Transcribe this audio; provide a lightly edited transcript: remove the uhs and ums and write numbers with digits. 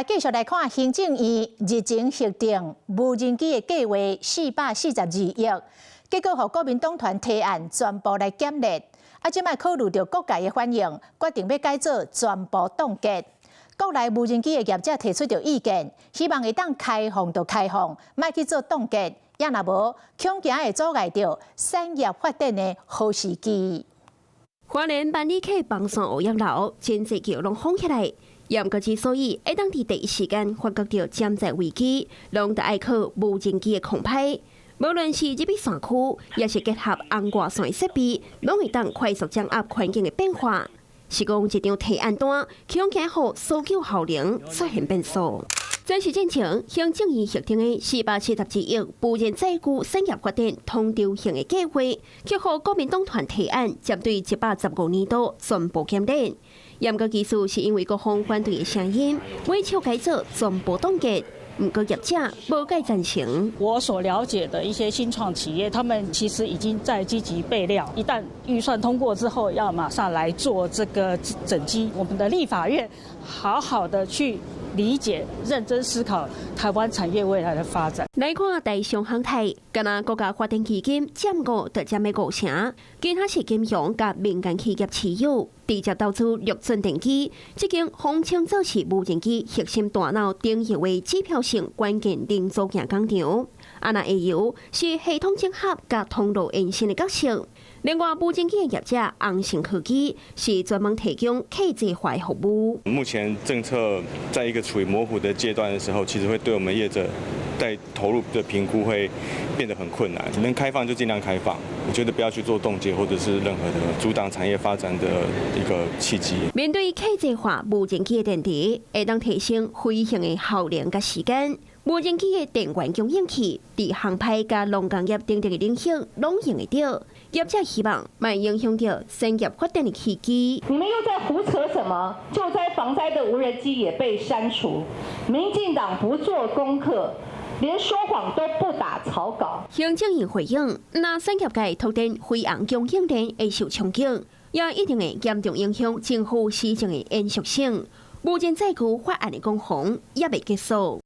繼續來看行政院日前核定無人機的計劃442億，結果予國民黨團提案全部來檢列，啊，這擺考慮著各界的反應，決定欲改做全部凍結。國內無人機的業者提出著意見，希望會當開放就開放，莫去做凍結，也若無，恐驚會阻礙著產業發展的好時機。花蓮萬里客崩山烏葉樓，真濟橋攏封起來。毋過之所以會當佇第一時間發覺著潛在危機，攏著愛靠無人機的空拍。無論是入去山區，抑是結合紅外線設備，攏會當快速掌握環境的變化。是講這張提案單，恐驚予搜救效能出現變數。這是進前行政院核定的472億無人載具產業發展統籌性的計劃，卻予國民黨團提案針對115年度全部檢列。嚴格技術是因為各方反對的聲音，尾手改做全部凍結。毋過業者無蓋贊成。我所了解的一些新創企業，他們其實已經在積極備料，一旦預算通過之後，要馬上來做這個整機。我們的立法院好好的去理解、認真思考台灣產業未來的發展。來看台商航太，敢若國家發展基金佔五就佔欲五成，其他是金融佮民間企業持有，直接投資綠準電機，這間號稱做是無人機核心大腦頂級的指標性關鍵零組件工廠。啊，若下游是系統整合佮通路延伸的角色。另外，無人機的業者昂盛科技是專門提供客製化的服務。目前政策在一個處於模糊的階段的時候，其實會對我們業者在投入的評估會變得很困難。能開放就盡量開放，我覺得不要去做凍結或者是任何的阻擋產業發展的一個契機。面對客製化無人機的電池，會當提升飛行的效能佮時間。無人機的電源供應器，佇航拍佮農工業等等的領域攏用會著。業者希望莫影響著產業發展的契機。你們又在胡扯什麼？救災防災的無人機也被刪除。民進黨不做功課，連說謊都不打草稿。行政院回應，若產業界拓展飛航供應鏈會受衝擊，也一定會嚴重影響政府施政的延續性。無人載具法案的攻防猶未結束。